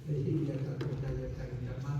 ဟ့ၣ်ယၤတၢ်ကီတၢ်ခဲ တၢ်ဂံၢ်တၢ်ဘါ တၢ်အိၣ်ဆူၣ်အိၣ်ချ့အဂီၢ်, ဒီးကီၢ်ယ့ၣ်ၡူးယွၤ ဘၣ်တ့စ့ၢ်ကီး ကံထံတၢ်အိၣ်ဖှိၣ်, ဒီးစးထီၣ်လၢတၢ်အိၣ်ဖှိၣ် လၢမုၢ်, ဒီးတၢ်အိၣ်ဖှိၣ် မုၢ်က့ၤလၢ်ပှၤ, ဒီးတုၤလၢတၢ်အိၣ်ဖှိၣ်မုၢ်က့ၤကတၢၢ်, ခီဖျိလၢသုအဲၣ်ဘၣ်ပှၤ သုတူၢ်လိာ်ပှၤ ဒ်အံၤန့ၣ်, ပဒီပုၢ်ဝဲၢ်လၢခရံာ်အပူၤအဃိဒီးန့ၣ်, ယဆၢဂ့ၤဆၢဝါဘၣ်သုလၢသုမ့ၢ်ပှၤတဖၣ်လၢ ဘၣ်ဘျုးဘၣ်ဆိၣ်ဂ့ၤဒိၣ်ထီၣ်ထီထီၣ် လၢသုတၢ်အိၣ်မူအပူၤန့ၣ်တက့ၢ်. ဒီးတနံၤညါအံၤန့ၣ်န့ၣ်, ပသ့ၣ်ညါဘၣ်ဆၢက့ၤလၢ လၢမ့ၢ်ဒၣ်ခရံာ် လၢဆၢက့ၤပမုၢ်ဒိၣ်က့ၤအမံၤန့ၣ်, ဒီးဘၣ် ပသ့ၣ်ညါဘၣ်စ့ၢ်ကီးလၢတၢ်အိၣ်ဖှိၣ် လၢအအိၣ်လၢဟီၣ်ခိၣ်ဖဲအံၤန့ၣ်, ဒီးကမၤအလၤကပီၤကစၢ်ယွၤ, ဒီးကဲတၢ်ဂဲၤဆၢထၢၣ်ကဒုးထီၣ်က့ၤလီၤ ဘီမုၢ် ဒီးတချုးလၢယဟဲဒံးဘၣ်န့ၣ်, ပဝဲဒၣ် ပှၤနီၢ်ကစၢ်ဒၣ်ဝဲဃ့ယၤ လံာ်စီဆှံ, ဃ့ယၤလံာ်သးဝံၣ်, ဃ့ယၤလၢတၢ်ကမၤသ့ၣ်တဖၣ်, ခီဖျိလၢပသရၣ်မုၣ်တဲအသိး, ပှၤဖိသၣ်သ့ၣ်တဖၣ် ပှၤသးစၢ်သ့ၣ်တဖၣ်န့ၣ် တဒၣ်ပှဲၤဒၣ်ထဲလဲၣ်. အဃိဒီး ဘၣ်တဲလၢပှၤလၤဝါတီၤလီၤဘၣ်, ပှၤပျးပူၤလီၤ. အဃိဒီးအဝဲန့ၣ်တၢ်ဆိၣ်ဂ့ၤတခါစ့ၢ်ကီးန့ၣ်လီၤ. ဒီးတၢ်သးဝံၣ်ဒ်ကမ့ၢ်ဒၣ် ခရံာ်ဂဲၤဆၢထၢၣ်တမူထီၣ်က့ၤအမုၢ်တနံၤလီၤ. ဘၣ်ဆၣ်သနာ်က့ဒီး မ့မ့ၢ်လၢလံာ်စီဆှံပူၤလၢ ပသ့ၣ်ညါသ့ၣ်တဖၣ်ဒီး ကနၣ်ဘၣ်လံာ်စီဆှံတနံၤ တဘၣ်ထွဲလီၤအသးဒီး ခရံာ်ဂဲၤဆၢထၢၣ်တမူထီၣ်အါအါ ဒီးပသ့ၣ်နီၣ်ထီၣ်က့ၤလၢတဘျီ လၢတကထိ ခံကထိခွံ အဝဲန့ၣ်ခရံာ်ဂဲၤဆၢထၢၣ်ဒီးဘၣ်လၢတၢ်အ့ၣ်, တၢ်ဒ်န့ၣ်န့ၣ် ကီၢ်တၢ်အ့ၣ်စ့ၢ်ကီးကဲထီၣ်ဝဲဒၣ် ဒီးလၢတၢ်ဟ့ၣ်ဂံၢ်ဘါအကျါန့ၣ်န့ၣ်, ပတၢ်တဲလၢဘၣ်ဆံ, အဝဲဒၣ်ပှၤဟ့ၣ်ဂံၢ်ဘါန့ၣ် တဲဝဲဒၣ်ဒဲး, တဲဝဲဒၣ်တၢ်ရၣ်, တၢ်အိၣ်ဒီး ပှၤနံၣ်ဆံ ဖုတံၢ်ယၤ, အဝဲသ့ၣ်တဖၣ်ဟးက့ၤဖဲ, ဟးက့ၤဖဲဒီး မ့ၢ်လဲၤတုၤလၢတၢ်လီၢ်တတီၤတီၤန့ၣ် မ့ၢ်အမံၤဟးလီၤလံာ်စီဆှံ, ဒီးလံာ်စီဆှံတဲဒီး နမ့ၢ်ဟံးဖးလီၤလံာ်စီဆှံ ဟံးဘၣ်ဖးလံာ်နၤဖဲလဲၣ်န့ၣ်, ဖဲမ့ၢ်ကဲတလိၤဖး နတဲအီၤဃီန့ၣ်, အဝဲနာ်က့ဒီး ယလံာ်စီဆှံမ့ၢ်တဘၣ်လီၤသးနာ်က့ ယတဲအီၤဃီန့ၣ်, ဒ်လဲၣ်ဂ့ၤဒီးဂ့ၤဒီး ဒ်မ့ၢ်ပှၤ ပသရၣ်မုၣ်တဂၤပာ်ဖျါလီၤလံာ်စီဆှံ အခီၣ်ထံးတဆၢဖဲ မ့ၢ်မးသဲအဆၢဒိၣ်တဆံတၢ အဆၢဖိခံဆံခွံန့ၣ်တဲဘၣ်ပှၤန့ၣ်လီၤ. ဟံးဒီးယယီၤဖိလၢတလိၤ, ဒီးမၤလိတၢ်လၢယၤတက့ၢ် အဂ့ၢ်ဒ်အံၤ တၢ်စူၤ ဒီးတၢ်ဆီၣ်လီၤတၢ်လီၤ, ဒီးသုကထံၣ်န့ၢ်တၢ်အိၣ်ဘှံးလၢသုသးအဂီၢ်လီၤ. လၢန့ၣ်တၢ်ဂ့ၢ်တခီဒ်န့ၣ် ကိးထွဲဒီးလံာ်စီဆှံအခံလီၤ. တၢ်မၤလိန့ၣ် တၢ်လၢခရံာ်အအိၣ်န့ၣ် မ့ၢ်တၢ်မၤလိအခိၣ်သ့ၣ်လၢပဝဲဒၣ်ပှၤစူၢ်က့ၤနာ်က့ၤတၢ်သ့ၣ်တဖၣ်အဂီၢ်န့ၣ်လီၤ. တၢ်မၤလိတၢ်လၢခရံာ်အအိၣ်န့ၣ်န့ၣ် မ့ၢ်တၢ်မၤလိအခိၣ်သ့ၣ်လၢပဝဲဒၣ်ပှၤစူၢ်က့ၤနာ်က့ၤတၢ်သ့ၣ်တဖၣ်အဂီၢ်န့ၣ်လီၤ. တၢ်ကတိၤလၢညါန့ၣ်န့ၣ် ပဝဲဒၣ်ကိးနီၢ်ဂၤဒဲးန့ၣ်န့ၣ် ပသ့ၣ်ညါလၢ တၢ်မၤလိန့ၣ်မ့ၢ်တၢ်လၢအကါဒိၣ်ဝဲ လၢပတၢ်အိၣ်မူအပူၤ အဂ့ၢ်ဒ်အံၤ, ကစၢ်ခရံာ်အနီၢ်ကစၢ်လၢအစံးစ့ၢ်ကီးလၢသိၣ်လိပှၤလၢ ပကမၤလိတၢ်န့ၣ်မ့ၢ်တၢ်လၢအဝဲဒၣ်အအိၣ်န့ၣ်လီၤ. အဃိဒီး လၢပတၢ်အိၣ်မူအပူၤ ဒ်ပမၤလိန့ၢ်တၢ်အါမးအသိးန့ၣ်န့ၣ် အလီၢ်အိၣ်စ့ၢ်ကီးလၢပကမူထွဲမၤထွဲအီၤအဂီၢ်စ့ၢ်ကီးန့ၣ်လီၤ. အဃိဒီးပမၤလိန့ၢ်တၢ် တမ့ၢ်တမူထွဲမၤထွဲ ဒ်ပတၢ်မၤလိ အသိးန့ၣ်ဘၣ်, ဒီးပတၢ်မၤလိအပတီၢ်ဖဲထီထဲလဲၣ်ထီထီန့ၣ် တမ့ၢ်တၢ်လၢအကဲဘျုးကဲဖှိၣ်လၢ ပတၢ်အိၣ်မူအပူၤန့ၣ်. အဃိန့ၣ်ဒီး ပကဘၣ်မၤလိတၢ်မၤလိအပတီၢ်, ဒ်သိးဒ်ပမ့ၢ်ပှၤခရံာ်ဖိသ့ၣ်တဖၣ်အသိး ပဘၣ်မၤလိတၢ်လၢကစၢ်ယ့ၣ်ၡူးခရံာ်အအိၣ်ဖဲအသိးလီၤ. တၢ်တဲဝဲဒၣ်လၢဟီၣ်ခိၣ်တဖျၢၣ်အံၤအပူၤန့ၣ် တၢ်လီၢ်တအိၣ်ဘၣ်လၢပှၤလၢအအၢၣ်လၢအမၤလိတၢ်သ့ၣ်တဖၣ်အဂီၢ်ဘၣ်. ဒီးဟီၣ်ခိၣ်ဖဲအံၤန့ၣ် တၢ်ဂ့ၢ်ပှၤလၢအပှၤ တၢ်လီၢ်တအိၣ်ဘၣ်လၢပှၤလၢအအၢၣ်သ့ၣ်တဖၣ်အဂီၢ်ဘၣ်. ပမ့ၢ်ကွၢ်ကဒါက့ၤလၢလံာ်မးသဲအဆၢဒိၣ်တဆံခံ အဆၢဖိတဆၢန့ၣ် လၢ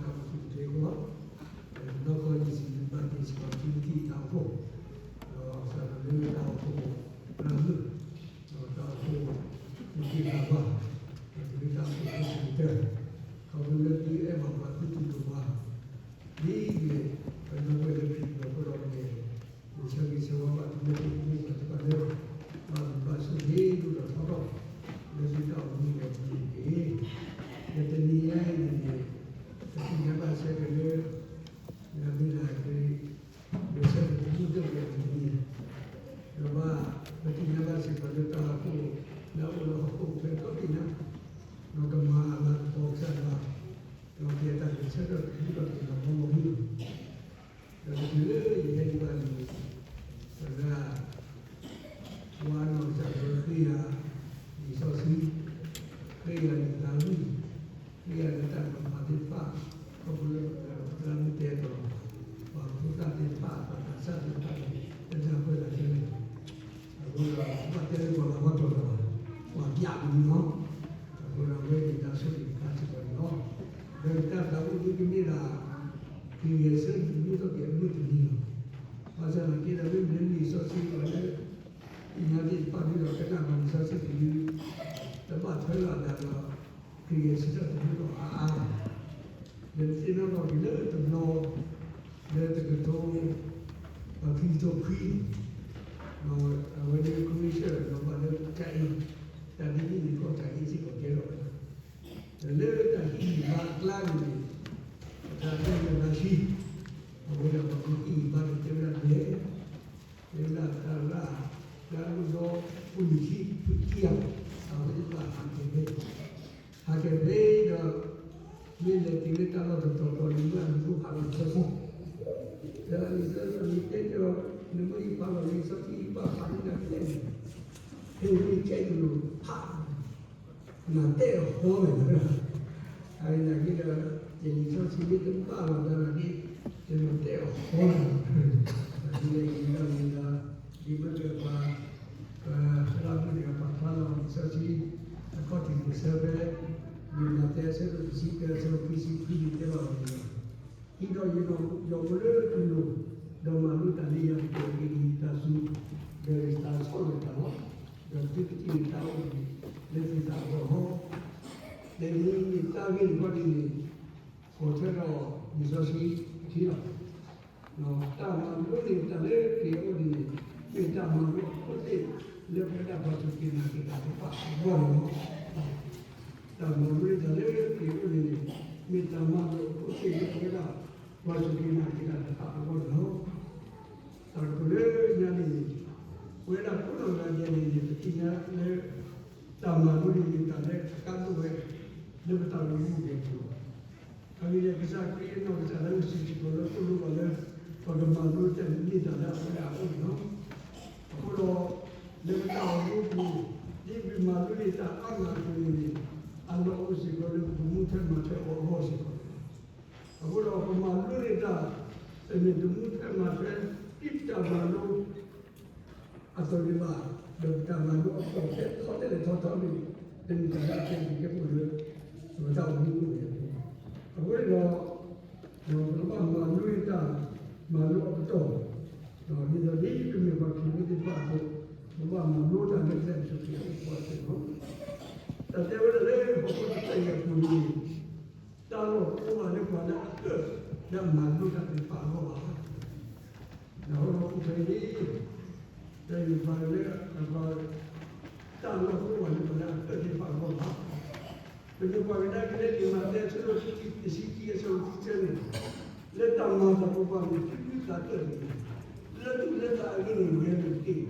တၢ်မၤသးပှၤပှၤန့ၣ် သုမ့ၢ်သးအၢၣ်န့ၣ် လၢသူၣ်လၢသးအဂ့ၢ်န့ၣ် ဂဲၤလိာ်တက့ၢ်.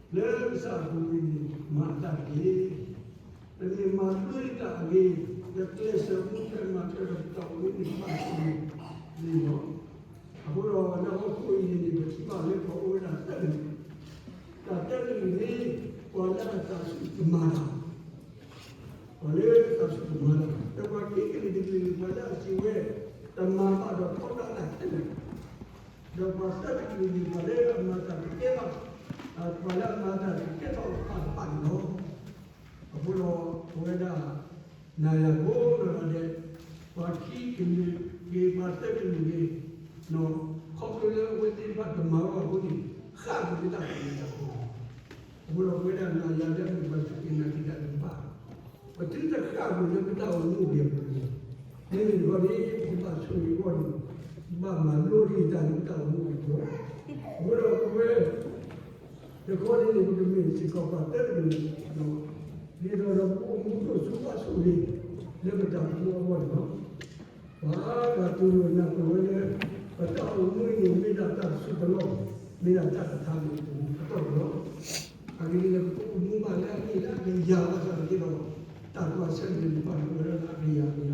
လၢကစၢ်အပူၤကွံာ်န့ၣ် မၤအသးတက့ၢ်. ပမ့ၢ်မၤလိတၢ်အဂ့ၢ် ဒီးကျဲးစၢးမူထွဲမၤထွဲဒီးပတၢ်အိၣ်မူန့ၣ် ဘၣ်ဆိၣ်ဂ့ၤန့ၣ်လီၤ. အဃိဒီးလၢဟီၣ်ခိၣ်အံၤန့ၣ်န့ၣ် ပထံၣ်ဘၣ်လၢပှၤအိၣ်ဝဲဒၣ်သၢကလုာ်, တၢ်တကလုာ်န့ၣ် ပှၤလၢအတၢ်စူၢ်တမၤတၢ် ပှၤလၢတၢ်စူၢ်တမၤတၢ်, ဒီးပှၤခံကလုာ်တကလုာ်န့ၣ် ပှၤလၢအစံးဝဲ တမၤဘၣ်ဒီးထီဒါတၢ်ခဲလၢာ်, ဒီးပှၤသၢကလုာ်န့ၣ် ပှၤလၢအမၤတၢ်တကဲဘၣ်, ပှၤလၢအမၤတၢ်တကဲထီၣ်တဖၣ်တဖၣ်န့ၣ်လီၤ. အဃိဒီးပဝဲဒၣ် နၤယၤကိးနီၢ်ဂၤဒဲး မၤဝဲအဃိန့ၣ် ဃၣ်ကွံာ်လၢတၢ်ဖံးတၢ်မၤအပူၤ, အဃိဒီးပဝဲဒၣ်နၤယၤလၢပကဘၣ်စူၢ်က့ၤနာ်က့ၤတၢ်တကပၤ, ပသုတဃၣ်ကွံာ်လၢပတၢ်အိၣ်မူအပူၤ, မ့မ့ၢ်တခီန့ၣ် ပကဘၣ်ဆိၣ်ဂ့ၤအဂီၢ်န့ၣ် ပဘၣ်မၤလိတ့ၢ်တၢ်လၢပတၢ်အိၣ်မူအပူၤ, အဃိဒီးပဝဲ တခီန့ၣ်န့ၣ် ပကမ့ၢ်စ့ၢ်ကီးပှၤသၢတကလုာ်, ဒ်သိးဒီးပအိၣ်မူဒိၣ်စိဘၣ်စိၣ်ဂ့ၤ လၢပတၢ်အိၣ်မူအဂီၢ်န့ၣ်လီၤ. ပှၤဂၤတူၢ်လိာ်နၢ်ပၢၢ်ဝဲလၢ ပတၢ်အိၣ်မူအံၤန့ၣ် မ့ၢ်ဒၣ်တၢ်တစိၢ်တလီၢ်, မ့ၢ်ဒၣ်တၢ်တထါန့ၣ် ပအိၣ်မူအတီၢ်တလီၢ်, အဂ့ၢ်ဒ်လဲၣ် ပကအိၣ်မူဘၣ်လၢအဂ့ၤလၢအကယၤဘၣ်ဆၣ်သနာ်က့ဒီး တၢ်ကွၢ်ဆၢၣ်မဲာ်န့ၣ် ပှၤကပၢလၢအကယၤကယၤလီၤ.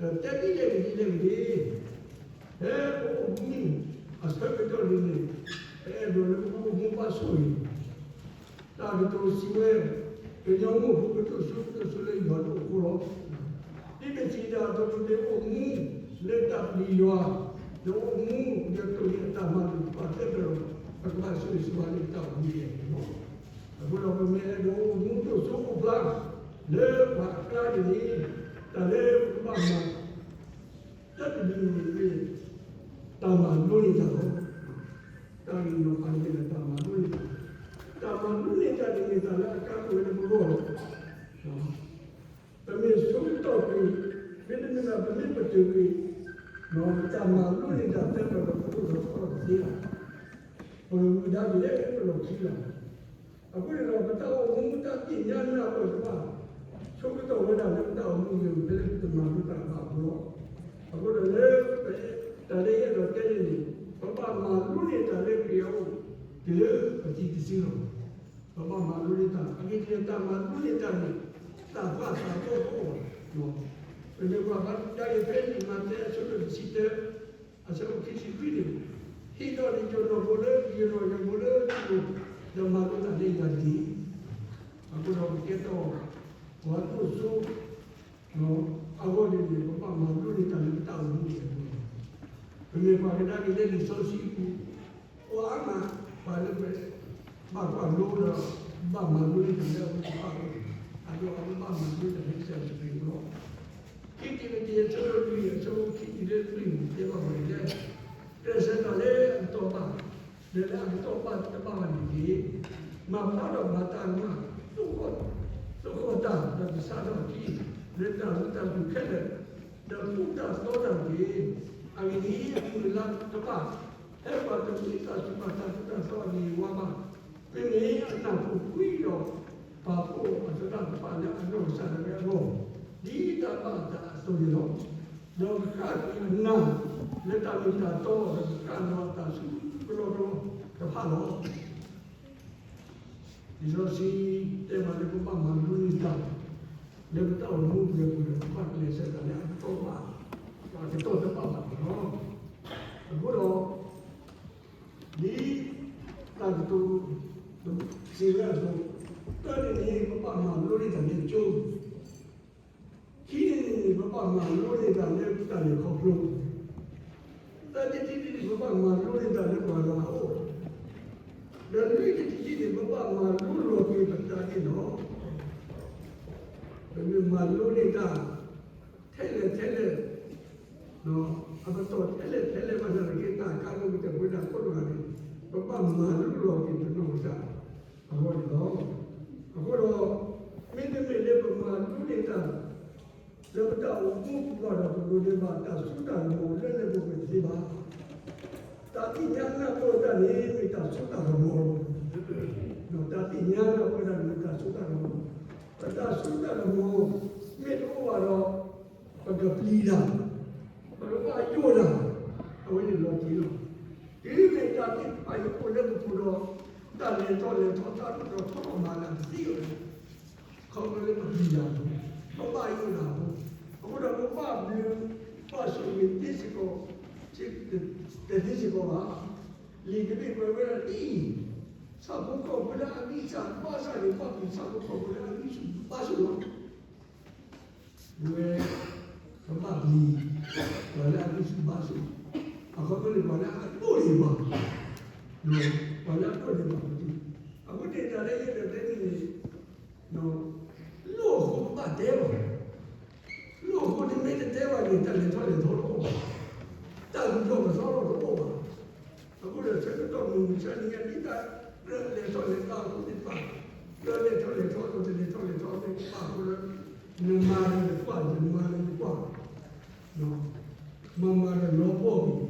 ဒီးတဲဒ်လဲၣ်ဂ့ၤဒ်လဲၣ်ဂ့ၤန့ၣ် ဖဲပအိၣ်မူအဆၢကတီၢ်န့ၣ်န့ၣ် ပအဲၣ်ဒိးလၢပကအိၣ်မူဘၣ်ဆိၣ်ဂ့ၤ တၢ်ကတိၤစံးဝဲ, ကညီမိၢ်ဖိကဒိၣ်စိကဒိၣ်စိလၢယွၤတအိၣ်ဃိလီၤ. ဒ်ပစံးတၢ်အသိး ပမ့ၢ်အိၣ်မူလၢတၢ်ပျံၤယွၤ, ဒီးအိၣ်မူဒီးတိၢ်န့ၢ်အတၢ်မၤလိာ်တဖၣ်သၢဖျၢၣ်ဒီး ပကဘၣ်ဆိၣ်ဂ့ၤဆိၣ်ဝါလၢပတၢ်အိၣ်မူဒ်အံၤန့ၣ်လီၤ. အဃိဒီးပမ့ၢ်အဲၣ်ဒိးအိၣ်မူဒိၣ်စိအိၣ်ဖျါ လၢပှၤအကျါန့ၣ်န့ၣ် တၢ်လၢပကဘၣ်မၤ တၢ်တမံၤမံၤန့ၣ် တၢ်မၤလိန့ၢ်တၢ်လီၤ. တၢ်ဂ့ၢ်နီၤဖးန့ၣ် တၢ်မၤလိန့ၢ်တၢ်, တၢ်မၤလိန့ၢ်တၢ်န့ၣ်မ့ၢ်တၢ်လၢအကါဒိၣ်ဝဲလၢပဂီၢ်လီၤ. ပမ့ၢ်ဆိကတီၢ်ကွံာ်, မ့တမ့ၢ်ဘၣ် ပမ့ၢ်ပတုာ်ကွံာ်, ပတၢ်မၤလိန့ၢ်တၢ်သၢဖျၢၣ်ဒီးပဒိၣ်ထီၣ်ထီထီၣ်တသ့ဘၣ်. ပမ့ၢ်ဝံၤဒၣ်န့ၣ် လၢပလီၢ်ခံလီၤ. အဃိန့ၣ်ဒီး ပတၢ်အိၣ်မူတၢ်သ့ၣ်ညါနၢ်ပၢၢ်တဖၣ် ဆိကတီၢ်ဝဲဒၣ်လၢပတၢ်အိၣ်မူအဂ့ၢ် ဖဲလၢပတမၤလိတၢ်ဘၣ်အဃိလီၤ. အဃိဒီးလၢ တၢ်လၢယအဲၣ်ဒိးတဲန့ၣ်န့ၣ် ပဘၣ်မၤလိန့ၢ်တၢ်လၢခရံာ်အအိၣ် တုၤလၢပသံတစုလီၤ. ပဘၣ်မၤလိန့ၢ်တၢ် အဂ့ၢ်ဒ်လဲၣ် တၢ်မၤလိန့ၢ်တၢ်န့ၣ် သးပှၢ်သးပှီၢ်တအိၣ်ဘၣ်. ပမ့ၢ်ကွၢ်ဘၣ်ဒၣ်အံၤ ဖဲလံာ်မးသဲအဆၢဒိၣ်တဆံတၢ အဆၢဖိခံဆံခွံန့ၣ်, ဟ့ၣ်ဒီးန့ၢ်ယနီၢ်ဖိလၢယနီၢ် ယနီၢ်ဖိလၢယနီၢ်, ဒီးမၤလိတၢ်လၢယၤတက့ၢ်. အဃိဒီးပကဲထီၣ် ပှၤဒိၣ်စိ အဂီၢ်န့ၣ်န့ၣ် ပဘၣ်မၤလိန့ၢ်တၢ်လၢပတၢ်အိၣ်မူအပူၤလီၤ. ပမ့ၢ်ကွၢ်ကဒါက့ၤလၢလံာ်စီဆှံအပူၤ, အိၣ်အါမး ပှၤလၢပဘၣ်ကွၢ်လိဒီး ဘၣ်မၤလိန့ၢ်တၢ်လၢအပူၤတဖၣ်အဂီၢ်, အဒိ အဝဲဘၣ်မၤလိတၢ်လၢကစၢ်ယ့ၣ်ၡူးခရံာ်အပူၤလီၤ. ခံတံၤမသ့း အဆၢဒိၣ်လွံၢ် အဆၢဖိခံဆံလၢလွံၢ်န့ၣ် တဲဘၣ်ပှၤဒ်လဲၣ်, ကျဲးစၢးတၢ်လၢအကတီၢ်ဘၣ်, ဒီးလၢအကတီၢ်ဘၣ်တဘၣ်ဘၣ်န့ၣ်တက့ၢ်. မၤဖျါထီၣ်ပှၤတၢ်ကမၣ်, သိၣ်ဃီၣ်တၢ် ဒီးကဆါထီၣ်အခံ လၢတၢ်လၢတၢ်ပူၤခဲလၢာ်, ဒီးသူၣ်တၢ်သီတၢ်တက့ၢ်. အဂ့ၢ်ဒ်အံၤ, အမုၢ်အလါတဘၣ်, ဖဲပှၤတမ့ၢ်တၢ်သူၣ်ဘၣ်တၢ်သူၣ်တၢ်သီအဂ့ၤအဝါဘၣ်, မ့မ့ၢ်အနၢ်ပူၤကွံာ်ဒီး ပာ်ဖှိၣ်အသရၣ်တဖၣ်လၢအနီၢ်ကစၢ်ဒၣ်ဝဲအဂီၢ်, ဒ်တၢ်ဘၣ်အသးအသိးန့ၣ်လီၤ. ဒီးကဃၣ်ကွံာ်အနၢ်လၢတၢ်မ့ၢ်တၢ်တီ, ဒီးကဃၣ်လီၤအသးဆူကလီကလီတဖၣ်လီၤ. လံာ်စီဆှံတဲပှၤလၢပဘၣ်မၤလိန့ၢ်တၢ် လၢပတၢ်အိၣ်မူအပူၤဒီး ပဘၣ်ကျဲးစၢးတၢ်လၢအကတီၢ်ဘၣ်, ဒီးအကတီၢ်တဘၣ်ဘၣ်န့ၣ်လီၤ. အဃိဒီး ဒ်တၢ်ကတိၤစံးဝဲအသိး, တၢ်န့ၣ်န့ၣ် ပဘၣ်မၤလိန့ၢ်တၢ်လၢကၠိ, ခံန့ၣ်န့ၣ် ပဘၣ်မၤလိန့ၢ်တၢ်လၢပတၢ်လဲၤခီဖျိ, သၢတထံၣ်န့ၣ် ပဘၣ်မၤလိန့ၢ်တၢ်လၢပှၤဂၤအအိၣ်, ဒီးလွံၢ်တထံၣ်န့ၣ် ပဘၣ်မၤလိလီၤက့ၤပသးန့ၣ်လီၤ. ပမ့ၢ်မၤလိန့ၢ်တၢ် ထဲလဲၣ်ထဲလဲၣ်, အပတီၢ်ထဲလဲၣ်ထဲလဲၣ်ဘၣ်ဆၣ်သနာ်က့ တၢ်ကါဒိၣ်ကတၢၢ်ပဝဲဒၣ်ကိးဂၤန့ၣ် ပဘၣ်မၤလိလီၤက့ၤပနီၢ်ကစၢ်အဂီၢ်န့ၣ်လီၤ. အဃိဒီး မ့တမ့ၢ်လၢပမၤလိန့ၢ်တၢ် လၢပတၢ်အိၣ်မူအပူၤဘၣ်ဒီး ပဒိးန့ၢ်ဘၣ်တၢ်စိတၢ်ကမီၤလၢလၢပှဲၤပှဲၤတသ့ဘၣ်. တၢ်သ့ၣ်ညါနၢ်ပၢၢ်တၢ်န့ၣ် မ့ၢ်တၢ်စိတၢ်ကမီၤလီၤ. တၢ်သ့ၣ်ညါနၢ်ပၢၢ်တၢ်န့ၣ် မ့ၢ်တၢ်စိတၢ်ကမီၤ, ပတၢ်စိတၢ်ကမီၤ မ့ၢ်တအိၣ်ဘၣ်ဒီး ပကပျံၤတၢ်, ပကဘၣ်ယိၣ်တၢ်, အဝဲန့ၣ်လီၤတံၢ်လီၤ. တုၤမ့ၢ်တၢ်သ့ၣ်တဖၣ်အံၤအိၣ်လၢပပူၤဒီး တၢ်လဲၤထီၣ်လဲၤထီ တၢ်ဒိၣ်ထီၣ်ထီထီၣ်မၤလၢတသ့လီၤ. ခီဖျိလၢပပျံၤတၢ်အဃိ, ပဘၣ်ယိၣ်တၢ်အဃိ, အဃိဒီးပဘၣ်ဘျုးဘၣ်ဆိၣ်ဂ့ၤသ့စ့ၢ်ကီး, တသ့စ့ၢ်ကီးဘၣ်. လံာ်တဘ့ၣ်ကွဲးဝဲဒၣ်ဒ်အံၤ, ဆၣ်ဖိကီၢ်ဖိလၢအဂံၢ်စၢ်ဘါစၢ်န့ၣ် ဘၣ်ပျံၤဆၣ်ဖိကီၢ်ဖိလၢအဂံၢ်ဆူၣ်ဘါဆူၣ်လီၤ. ဝဲ ပဘၣ်ပျံၤ ပှၤလၢအဂံၢ်ဆူၣ်ဘါဆူၣ်, အခီဖျိန့ၣ် ပှၤလၢအဒိၣ်န့ၢ်ပှၤ, ပှၤလၢအဒိၣ်န့ၢ်ပှၤပတုာ်. အဃိန့ၣ် တၢ်လၢယအဲၣ်ဒိးတဲန့ၣ်န့ၣ်, လိၣ်အဃိပဘၣ်တဲဘၣ်, လိၣ်အဃိန့ၣ်မ့ၢ်တတဲဘၣ်န့ၣ် တၢ်လဲၤထီၣ်လဲၤထီတအိၣ်ဘၣ်, တၢ်သူၣ်ထီၣ်ကသီထီၣ်တအိၣ်ဘၣ်. အဃိဒီးဆၢကတီၢ်မုၢ်မဆါတနံၤညါ ဒ်တၢ်ကြၢးလဲၤထီၣ်လဲၤထီအဃိသ့ၣ်တဖၣ်, ကြၢးလဲၤထီၣ်လဲၤထီဒီးတလဲၤထီၣ်လဲၤထီသ့ၣ်တဖၣ်အဃိဒီး နမၤဒီးနကွၢ်, ယမၤဒီးယကွၢ်, မၤမၤဒီးလီၤပှီၢ်က့ၤ.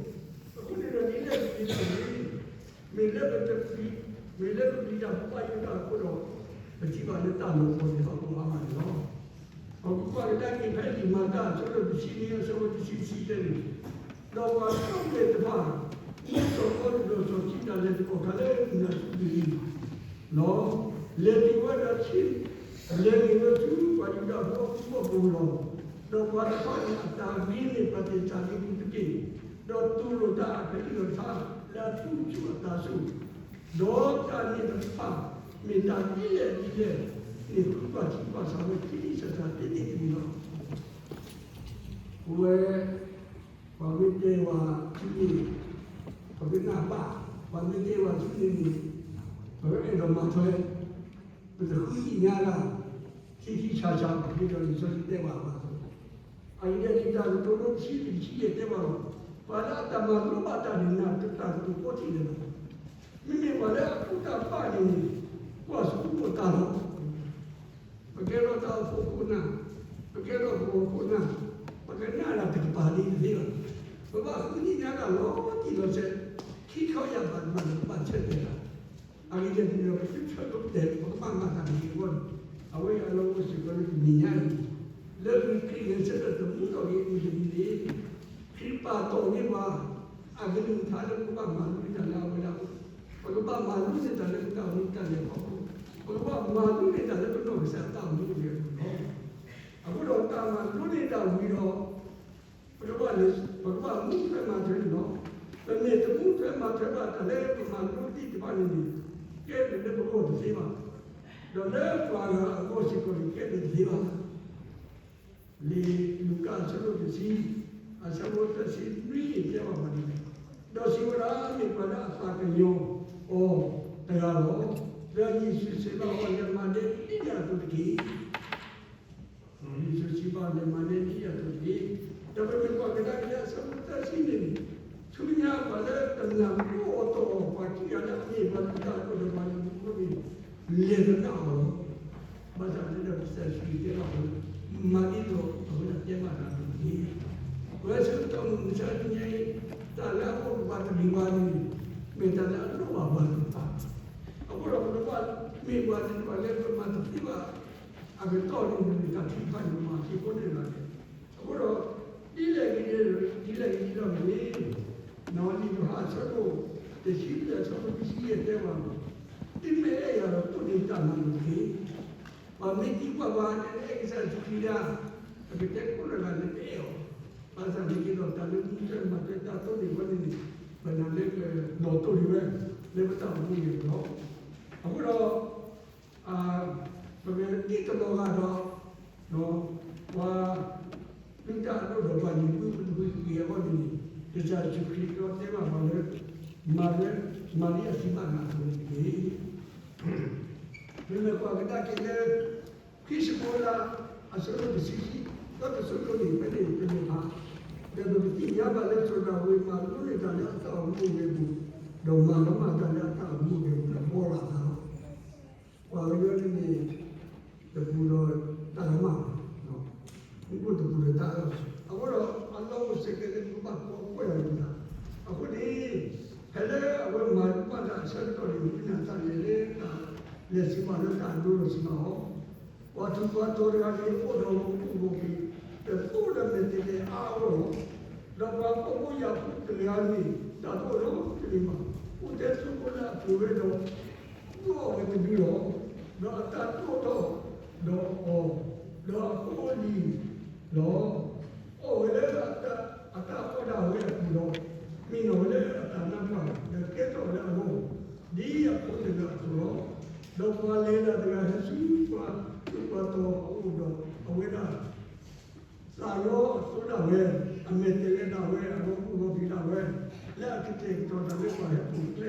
အဃိန့ၣ်ဒီးဒ်လဲၣ်ဒ်လဲၣ်န့ၣ် မ့ၢ်လၢပတပျံၤ, မ့ၢ်လၢပပျံၤတၢ်ဖိဘၣ်ယိၣ်တၢ်အဃိဒီး ပထံၣ်ဘၣ်လၢတၢ်လီၤပှီၢ်န့ၣ် ဟီၣ်ခိၣ်အါမးန့ၣ်လီၤ. ပကကွၢ်ကဒါက့ၤဖဲလံာ်မၤတၢ်အဆၢဒိၣ်တဆံနွံအဆၢဖိတဆံတဆံတဲန့ၣ်, ဒီးပှၤဒိၣ်န့ၢ်တဖၣ် မူစီၢ်ကီးတဘျီစီၣ်ခံတၢ်လဲၤသကိးခါလၢမုၢ်နၤဆူဘ့ၣ်လံလီၤ. လဲၤတုၤဝဲဒီးဆ့, လဲၤနုာ်ဝဲဆူပှၤယူဒၤဖိအဖီခိၣ်လီၤ. ဒီးပှၤတဖၣ်န့ၣ်အတၢ်ဂ့ၤန့ၢ်ပှၤသ့ၣ်စၤလံပူၤတက့ၢ်, ဒီးတူၢ်လိာ်တၢ်အကလုၢ်အကထါလၢအသူဆူအသးဆူၣ်, ဒီးတၢ်န့ၣ်တဖၣ် မ့ၢ်တၢ်ဒ်လဲၣ်ဒ်လဲၣ်န့ၣ် ဃုကွၢ်ထံကွၢ်ဆးဝဲသ့သ့စၢ်စၢ်သ့သ့တမံၤလီၤ. ပဝဲ ပှၤမ့ၢ်တဲဝဲဆူန့ၣ် ပကနၢ်ပၢၢ်, ပှၤမ့ၢ်တဲဝဲဆူန့ၣ်န့ၣ် ပကအဲၣ်ဒိးမၤထွဲ, ပတဃုသ့ၣ်ညါတၢ် ထံထံဆးဆးဘၣ် ဒ်သိးလံာ်စီဆှံတဲဝဲအသိး, အအံၤဒ်တၢ်ကတိၤဒိတဆံလွံၢ်ဆံယဲၢ်တဲဝဲလီၤ. ပှၤလၢအတၢ်မၤလိဘၣ်တၢ်န့ၣ် နၢ်တၢ်ကတိၤကိးထံၣ်လဲၣ်လီၤ. မ့မ့ၢ်ပှၤလၢအကူၣ်တၢ်ဘၣ်န့ၣ်န့ၣ် ကွၢ်ဆိကမိၣ်တၢ်လီၤ. ပကဲထီၣ်တၢ်အိၣ်ဖှိၣ်ခိၣ်နၢ်, ပကဲထီၣ်ပှၤခိၣ်နၢ်, ပကနၣ်တၢ်တကပၤဒ်တသ့ဘၣ်. ပဘၣ်ဃုသ့ၣ်ညါတၢ်လီၤတံၢ်လီၤဆဲး, ခံခီယၢ်ဘးတဘးန့ၣ် ပဘၣ်ဆၢတဲာ်တၢ်, အဂ့ၢ်ဒ်အံၤဒီး ပသုဆၢကတီၢ်ပတဲာ် ပကဘၣ်မၤတၢ်တဂ့ၤအဂီၢ်န့ၣ်, အဝဲအံၤအလီၢ်အိၣ်စ့ၢ်ကီးလၢတနံၤညါအံၤ, လၢဂုာ်ခရံာ်ဂဲၤဆၢထၢၣ်တမူထီၣ်က့ၤအမုၢ်တနံၤန့ၣ်, ခရံာ်ပာ်တီၢ်န့ၢ်ပှၤ အကလုၢ်ကထါလၢပကဘၣ်မၤလိန့ၢ်တၢ်လၢအဝဲဒၣ်အအိၣ်, ပကဘၣ်မၤလိန့ၢ်တၢ်လၢပတၢ်အိၣ်မူတၢ်လဲၤခီဖျိ, ပကဘၣ်မၤလိန့ၢ်တၢ်လၢပနီၢ်ကစၢ်အတၢ်အိၣ်မူအဂ့ၢ်အကျိၤလီၤ. အဃိဒီးတၢ်မၤလိန့ၢ်တၢ်ဝံၤဒီး ပကဘၣ်လဲၤ, ပကဘၣ်မူထွဲမၤထွဲန့ၣ်လီၤ. ပမ့ၢ်တမူထွဲမၤထွဲဘၣ်တၢ်လၢပမၤလိသ့ၣ်တဖၣ်န့ၣ်န့ၣ်, ကဲဘျုးလၢပဂီၢ်တသ့ဘၣ်, ဒီးလၢပှၤဂၤအဂီၢ်စ့ၢ်ကီးန့ၣ် ကဲဘျုးတသ့ဘၣ်. လံာ်လူၤကၣ်အဆၢဒိၣ်တဆံ, အဆၢဖိသၢဆံနွံန့ၣ်တဲဘၣ်ပှၤဒ်လဲၣ်, ဒီးစံးဝဲဒၣ် မ့ၢ်ပှၤလၢအသးကညီၤအီၤတဂၤလီၤ. ဒီးယ့ၣ်ၡူးစံးဘၣ်အီၤ လဲၤမၤဒ်ဒ်န့ၣ်အသိးတက့ၢ်. ယ့ၣ်ၡူးစံးဘၣ် လဲၤမၤဒ်န့ၣ်အသိးတက့ၢ်. ဒီးပမ့ၢ်ကွၢ်ကဒါက့ၤလၢအဆၢဖိသၢဆံန့ၣ်, ဆူညါပှၤလၢတနၢ်ပၢၢ်အီၤတအိၣ် ပှၤခံဂၤလၢအမ့ၢ်ပှၤလုၢ်တၢ်အဒိၣ်ဒီးပှၤလုၢ်ဖိန့ၣ် လဲၤသဒၣ်အီၤလီၤ. ဘၣ်ဆၣ်တဲဒီးကစၢ်ယ့ၣ်ၡူးတဲဘၣ်အီၤလၢ မၤဒ်သိးအဝဲဒၣ်တဲဘၣ်နၤအသိးတက့ၢ်. ပဝဲဆၢကတီၢ်မုၢ်မဆါတနံၤအံၤ, တၢ်လၢအအိၣ်ဒီးပှၤတဂ့ၤဘၣ်န့ၣ်, မ့ၢ်တၢ်လၢအလိၣ်ဘၣ်ပှၤသ့ၣ်တဖၣ်, အဃိဒီးပကဘၣ်မ့ၢ်ပှၤသ့ၣ်တဖၣ်လၢပမၤတသ့ဘၣ် အကတီၢ်န့ၣ် မ့ၢ်တၢ်ထုကဖၣ်န့ၣ် မၤသကိးန့ၢ်လီၤန့ၣ်, အဃိဒီး ဒ်လဲၣ်ဂ့ၤဒ်လဲၣ်ဂ့ၤဒ်လဲၣ်န့ၣ်, လံာ်ယိၤဟၣ်အဆၢဒိၣ်တဆံလွံၢ်အဆၢဖိတဆံယဲၢ်တဲဝဲ, သုမ့ၢ်အဲၣ်ယၤဒီး တိၢ်န့ၢ်တၢ်မၤလိာ်တက့ၢ်. ပှၤမ့ၢ်သံကွၢ်ပှၤ နအဲၣ်ကစၢ်ယ့ၣ်ၡူးခရံာ်ဧါ, ပကတဲကိးဂၤဒဲး ပအဲၣ်အီၤ, ဘၣ်ဆၣ်သနာ်က့ဒီး တၢ်လၢမူထွဲမၤထွဲတၢ်တိၢ်န့ၢ်ဝဲန့ၣ်န့ၣ်, ပနာ်လၢကလီၤတိၢ်န့ၢ်ဝဲ လၢပတၢ်အိၣ်မူအဂီၢ်လီၤ. အဃိဒီး ပကသ့ၣ်တလီၤဂာ်ဒီး ပှၤလုၢ်တၢ်အဒိၣ်ဒီးပှၤလုၢ်ဖုပတဖုဂ့ၤအဂီၢ်န့ၣ်န့ၣ်, ကစၢ်ယ့ၣ်ၡူးခရံာ်ကတဲဘၣ်ပှၤလၢ မၤလၢ မၤလၢအစံးဘၣ်နၤအသိးန့ၣ်တက့ၢ်. ပမ့ၢ်ကွၢ်ကဒါက့ၤလၢ ခံၡကီၤလၤ အဆၢဒိၣ်တဆံခံ, ဒီးတဆၢဒိၣ်န့ၣ် ဖဲန့ၣ်တမ့ၢ်ဘၣ်, ဒီးပကသ့ၣ်ညါဘၣ်လၢစီၤဒၤဝံးမၤလိန့ၢ်တၢ်လၢအတၢ်အိၣ်မူအဂ့ၢ်အပူၤ, ဒီးမၤလီၤမၢ်တၢ်လၢအတၢ်အိၣ်မူအဂ့ၢ်အပူၤ လၢအဘှီလီၤအသးလီၤ. ပှၤကညီန့ၣ်န့ၣ် တပူၤဒီးတၢ်ကမၣ်ဘၣ်, မ့ၢ်အိၣ်တပူၤဒီးတၢ်အၢၣ်လီၤ, အဃိဒီးအလီၢ်အိၣ်စ့ၢ်ကီးလၢပကဘၣ်ကွၢ်ကွၢ်ယၤလိာ်သး. အဃိန့ၣ် ဖဲလၢအဝဲမၤဘၣ်တၢ်အဆၢကတီၢ်န့ၣ် ဝံနၤသၣ်လဲၤလၢတၢ်လဲၤစံးဘၣ်လၢတၢ်ဒိလီၤစံးဘၣ်အီၤ, ပှၤထူးပှၤတီၤတဂၤန့ၣ် အိၣ်ဒီးဂီၤမူဂီၤဖံး တသိးဒီးမဲာ်တဲၤလဲၤအါအါဂီၢ်ဂီၢ်, ဒီးပှၤဖှီၣ်ဖိယာ်ဖိတဂၤန့ၣ် တၢ်ဒိၣ်လီၤတန့ၢ်ဘၣ်, အိၣ်ထဲသိဖိလၢအပှ့ၤဝဲဒီး ဒိၣ်အီၣ်ဝဲတဒုလီၤ. ဒီးအတၢ်ဒိၣ်ထီၣ်ဒီးအီၤ, ဒီးအဖိအလံၤလီၤ. အီၣ်ဝဲလၢအတၢ်အီၣ်ဒၣ်ဝဲအပူၤဒီး မံနီၤဝဲလၢအတၢ်နါပှၢ် ဒီးကဲထီၣ်ဝဲလၢအဂီၢ်, ဒ်အဖိတဂၤအသိးလီၤ. ဒီးပှၤလဲၤတၢ်တဂၤဟဲဆူပှၤထူးပှၤတီၤအအိၣ်ဒီး အဝဲဒၣ် သးလီအသိဒၣ်ဝဲ, အမဲာ်တဲၤလဲၤဒၣ်ဝဲ, အဂီၤမူဂီၤဖံးဒၣ်ဝဲ, လၢအကတဲာ်ကတီၤတၢ်လၢပှၤဟဲပူၤကျဲ,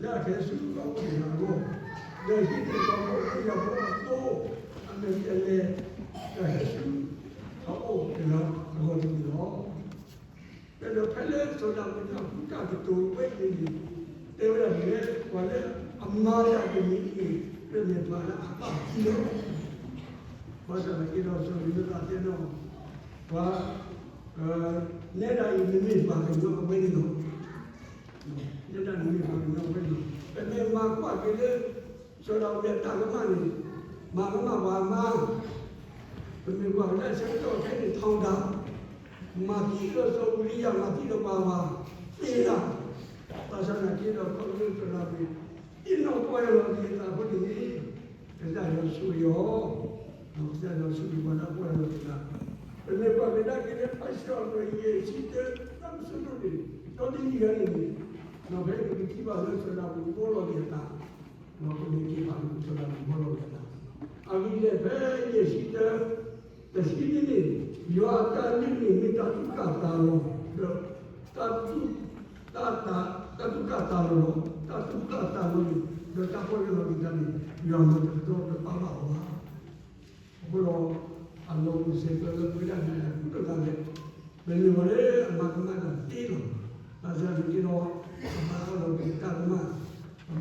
လၢအကဟဲဆူအအိၣ်တဂၤအဂီၢ်, ဒီးဟံးန့ၢ်ပှၤဖှီၣ်ဖိယာ်ဖိအသိ, အမဲာ်တဲၤလဲၤ, ဒီးဟဲဆူအအိၣ်တဂၤအဂီၢ်တက့ၢ်လီၤ. ဒီးဖဲလၢစီၤဒၤဝံးန့ၣ် အဃုတၢ်ကတိၤဝဲအံၤန့ၣ် တဲဝဲဒၣ်န့ၣ် ပှၤလၢအမၤတၢ်တမံၤန့ၣ် မ့ၢ်ပှၤလၢအဘၣ်သံလီၤ. ဘၣ်ဆၣ်သနာ်က့ဒီး စီၤယိၤနသန်တဲနီၤ, ပှၤ နဲဒၣ်အံၤ နမ့ၢ်ပှၤကညီအဝဲန့ၣ်လီၤ. နဲဒၣ်နမ့ၢ်ပှၤကညီအဝဲန့ၣ်လီၤ. ပမ့ၢ်မၤကွၢ်က့ၤလၢ စီၤဒၤဝံးအတၢ်ကမၣ်န့ၣ် မၤကမၣ်ပှၤမါ, ပမ့ၢ်ကွၢ်ကဒါဆၢကတီၢ်ခဲအံၤန့ၣ် ထီဒါ, မၤသံဒီးစီၤအူၤရံယၤ မၤသံဒီးပှၤဂၤ သ့ဒၣ်, ဘၣ်ဆၣ်သနာ်က့ဒီး ခီဖျိစီၤဒၤဝံး သ့ၣ်နီၣ်ပီၢ်ယၢ်လီၤက့ၤအသးအဃိန့ၣ် ကစၢ်ယွၤဆိၣ်ဂ့ၤအီၤ, ကစၢ်ယွၤဆိၣ်ဂ့ၤပှၤလၢအပီၢ်ယၢ်လီၤက့ၤအသး, ပမ့ၢ်ကွၢ်ကဒါက့ၤလၢ ဖာ်စံးထီၣ်ပတြၢၤ ယဲၢ်ဆံတၢ တၢ်ကစီၣ်ဒိၣ်န့ၣ် ဒီတနံၣ်ညါန့ၣ်န့ၣ် ဖဲပကထံၣ်ဘၣ်လၢစီၤဒၤဝံးဘှီလီၤက့ၤအသး, ပမ့ၢ်က့ၤဘၣ်လၢစီၤဒၤဝံးဘှီလီၤက့ၤအသး, အဂ့ၢ်ဒ်လဲၣ် ဖဲယဲၢ်ဆံတၢ တဆံန့ၣ်န့ၣ် ယွၤအတၢ်လုၢ်န့ၣ် မ့ၢ်တၢ်သူၣ်ကၢ်သးလီၤ, ဒီး တၢ်သူၣ် တၢ် တၢ်သူၣ်ကၢ်သးလီၤလီၤ, တၢ်သူၣ်ကၢ်သးလီၤန့ၣ် ဒီးတၢ်ပီၢ်ယၢ်လီၤက့ၤတၢ်န့ၣ် ယွၤမၤတကတီၢ်တပာ်ဘၣ်အီၤဘၣ်. အဃိဒီး အလီၢ်အိၣ်ဆဲးကျိးလၢပဝဲဒၣ်နၤယၤ ကူတဂၤလဲၣ်, ပမ့ၢ်ပှၤလၢအမၤကမၣ်တၢ်သ့လီၤ. ဘၣ်ဆၣ်သနာ်က့ဒီး ပဘၣ်အၢၣ်လီၤက့ၤတၢ်ကမၣ်,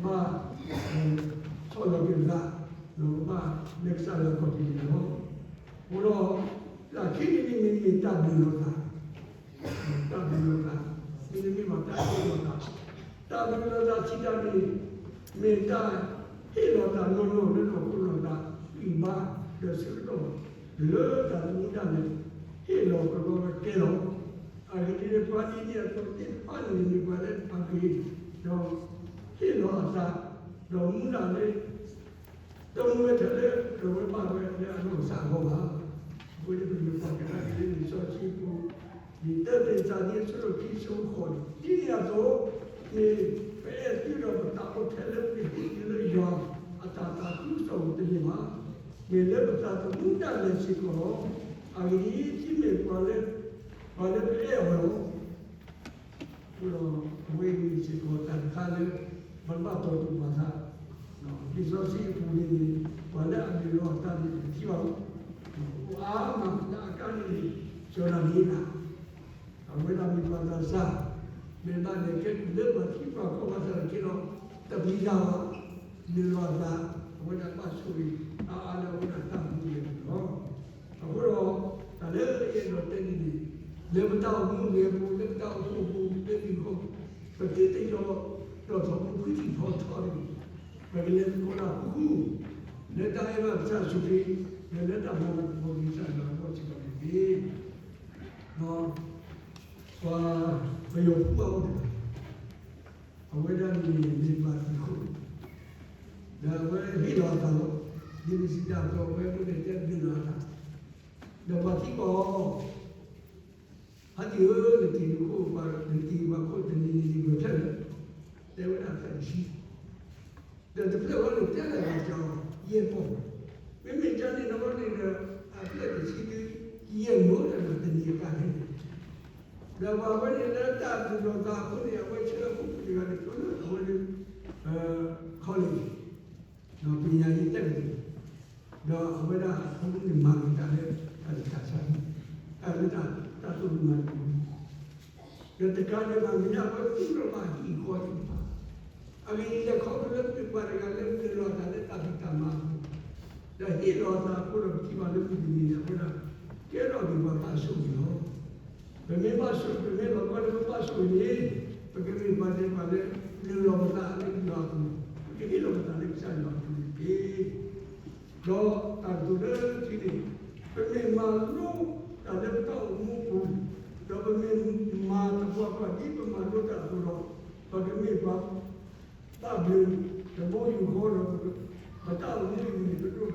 ပဘၣ် ဆီၣ်လီၤက့ၤပသး, ဒီးပဘၣ်လဲၤကစၢ်ယွၤအခီၣ်ထံးန့ၣ်လီၤ. အဃိဒီး လၢခံန့ၣ်န့ၣ်မ့ၢ်တၢ်ဘျုးလီၤသး တၢ်ဘျုးလီၤသး, မ့တမ့ၢ်ဘၣ်တၢ်ဟ့ၣ်လီၤသး, တၢ်ဘျုးလီၤသးထံတၢ်န့ၣ် မ့ၢ်တၢ်ဟ့ၣ်လီၤသးနီၢ်နီၢ်လၢနီၢ်ခိနီၢ်သး ဃံးဘါ ဒီးဆၢကတီၢ် လၢတၢ်သမူတၢ်လဲၤ ဟ့ၣ်လီၤကလီကဲလီၤ. အဂ့ၢ်ဒ်လဲၣ် ပှၤဒ်န့ၣ်အသိးသ့ၣ်တဖၣ်န့ၣ် မ့ၢ်ပှၤလၢအဂ့ၤ ဒီးဟ့ၣ်လီၤအသး ဒီးမူဒၣ်လၢ တမူဝဲထဲလၢ ဒီးဝဲဘၣ်ဝဲလၢအနီၢ်ကစၢ်အဂီၢ်ဘၣ်. အဃိန့ၣ် ပမ့ၢ်ကွၢ်ကဒါက့ၤလၢလံာ်စီဆှံပူၤ လံာ်တၢသ့းစၤလနံ အဆၢဒိၣ်ခံ အဆၢဖိဃိးန့ၣ် ဒ်န့ၣ်အသိး မ့ၢ်ပအဲၣ်သုဒီးပသးအိၣ်ထဲလၢပကဟ့ၣ်သုလၢယွၤအတၢ်သးခုကစီၣ်ပူၤတမ့ၢ်ဘၣ်, မ့ၢ်လၢပသးသမူဒၣ်လဲာ်စ့ၢ်ကီးလီၤ. အဂ့ၢ်ဒ်အံၤ သုမ့ၢ်ပှၤလၢ ပှၤလၢပအဲၣ်အီၤလီၤ. အဃိဒီး အဝဲအံၤစ့ၢ်ကီးတၢ်တခါလၢ ပဘၣ်တီၢ်တူာ်ပာ်သး, လံာ်စီဆှံအပူၤန့ၣ်န့ၣ် ပှၤလၢအဘျုးလီၤအသးန့ၣ် ပထံၣ်ဘၣ်အိၣ်, အိၣ်အါမးလၢအကါန့ၣ်န့ၣ် စီၤဒၤနံးယ့လး, အဝဲဒၣ်မ့ၢ်ပှၤသးစၢ်, မ့ၢ်ဘၣ်လဲၤခဲလၢာ်ပှၤထံပှၤကီၢ်ဘၣ်ဆၣ်သနာ်က့ဒီး တပျံၤတၢ်ဘၣ်, ဘျုးလီၤအသး, အဝဲဒၣ်ဘၣ်ဆိၣ်ဂ့ၤအါအါလၢအဝဲဒၣ်တၢ်မူဝဲန့ၣ်လီၤ. အဃိဒီး တၢ်လၢယအဲၣ်ဒိးတဲန့ၣ်န့ၣ် လၢပတၢ်အိၣ်မူအဂ့ၢ်အပူၤ လၢပတၢ်အိၣ်ဖှိၣ်အပူၤ လၢသုးခိၣ် ပသုတယီၤ ဒီးထီၣ်ဖိခွံထံၣ်ထီထီန့ၣ် ပကလဲၤသကိးတၢ်ဃူဃူ လၢတၢ်အဲၣ်ဘၣ်ကစၢ်ယ့ၣ်ၡူးခရံာ် ဒီးလၢတၢ်မၤလၤကပီၤကစၢ်ယွၤအဂီၢ်စ့ၢ်ကီးန့ၣ်တက့ၢ်. ပှၤပယီၤဖိဘၣ်အိၣ်တဂၤ အဝဲဒၣ်န့ၣ်မ့ၢ်ပှၤသုးခိၣ် ဒီးအဝဲဟ့ၣ်လီၤအသးလီၤ. ဒ်ပစံးတၢ်အသိး အဝဲအိၣ်ဒီးတဲဘျုးလီၤအသး ဒီးပှၤသံကွၢ်အီၤ ဖါတံၢ်ဧၢ, နတံၤနခိၣ်ပှၤ နတံၤပှၤခိၣ်တနံၤနံၤန့ၣ် ဂဲၤဖျၢၣ်လဲၣ်, တဲဝဲဒၣ်သၢဆံ, ဒီးတဖျၢၣ်ဝဲန့ၣ် တဲလၢဂၤကီ ယဲၢ်ပီၢ်, မ့မ့ၢ်ကန့ၣ်နီၢ်ဝဲန့ၣ်ဒီး အဖျၢၣ်တဆံဒု ယဲၢ်မိၢ်ဒီးတနံၤအကါန့ၣ် ဒီးပှၤဝဲန့ၣ်လၢတၢ်ဘျုးလီၤသးအဃိန့ၣ် အဝဲဆှၢအဖိမုၣ်တဂၤန့ၣ် ကၠိလၢအဝဲလၢ college ဒီးပညာရေးတက္ကသိုလ် ဒီးအဝဲဒၣ်အဖိမုၣ်န့ၣ်မၤက့ၤတၢ်လၢ တၢ်ဆါဟံၣ် တၢ်လၢတၢ်သိၣ်လိမၤလိာ် ဒီးတကးဒံးဘၣ် မ့ၢ်ဒၣ်အဝဲသူၣ်ထီၣ်ဘၣ်ဟံၣ်ဃီသ့ၣ်တဖၣ်, အဂ့ၢ်ဒ်လဲၣ် ခီဖျိလၢမ့ၢ်ပှၤတဂၤလၢမ့ၢ်လီၤအသးလၢတၢ်ဖံးတၢ်မၤအပူၤ, ဒီးဟ့ၣ်လီၤအသးအဃိဒီး ပထံၣ်ဘၣ်လၢမုၢ်တနံၤန့ၣ် အဝဲဒၣ် ကဲထီၣ်က့ၤပှၤဘၣ်ဆိၣ်ဂ့ၤလီၤ. ပမ့ၢ်ဘၣ်ဆိၣ် ပမ့ၢ်လီၤကီလၢပဘၣ်ဆိၣ်ဂ့ၤန့ၣ် ပကမ့ၢ်ပှၤသ့ၣ်တဖၣ်လၢ လုၢ်လီၤပသးလၢယွၤအပူၤ, ပကဟ့ၣ်လီၤပသးလၢကစၢ်ယွၤအပူၤန့ၣ်တက့ၢ်. ဒီးတၢ်ကတိၤလၢခံန့ၣ် ပမ့ၢ်မၤလိတၢ်လၢပတၢ်အိၣ်မူအပူၤ, ဒီးပမ့ၢ်မၤသပှၢ်ပှၢ်ဒ်ပမၤလိတၢ်အသိးဒီး ပကမ့ၢ်ပှၤဘၣ်ဘျုး တဘိယူၢ်ဃီဒီး ပတၢ်အိၣ်မူအံၤန့ၣ် ပဒိၣ်